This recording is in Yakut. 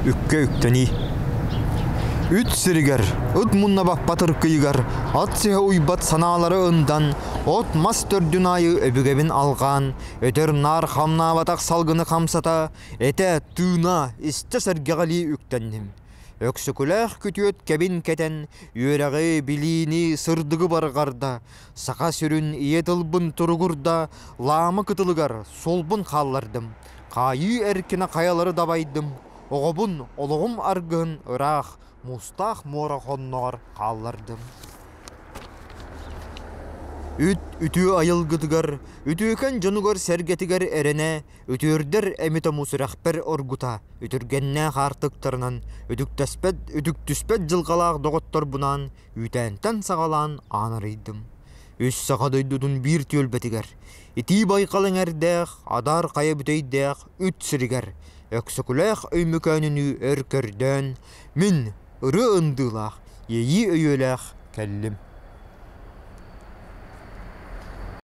Үккэ үктэнии. Үт сиригэр, ыт мунна баппат ыркыйыгар, ат сиһэ уйбат санаалары ындан, от-мас төрдүн аайы өбүгэбин алҕаан, өтөр-наар хамнаабатах салгыны хамсата, этэ, тыына, истэ сэргэҕэлии үктэнним. Өксөкүлээх күтүөт кэбин кэтэн, үөрэҕи, билиини, сырдыгы барҕарда, саха сүрүн ийэ тылбын туругурда, лаама кытылыгар суолбун хааллардым, хаайыы эркинэ хайалары дабайдым, оҕобун, олоҕум аргыһын ыраах, муустаах муора хонноҕор хааллардым. Үт үтүө айылгытыгар, үтүөкэн дьонугар-сэргэтигэр эрэнэ, үтүөрдэр эми-тому сүрэхпэр оргута, үтүргэннээх аартыктарынан, үтүктэспэт, үтүктүспэт дьылҕалаах доҕотторбунаан үүтээнтэн саҕалаан аан арыйдым. Үс саха дойдутун биир түөлбэтигэр, итии байҕал эҥэрдээх, адаар хайа бүтэйдээх үт сиригэр, Өксөкүлээх Өймөкөөнүнүү өр көрдөөн, мин ырыа ындыылаах, иэйии өйүөлээх кэллим.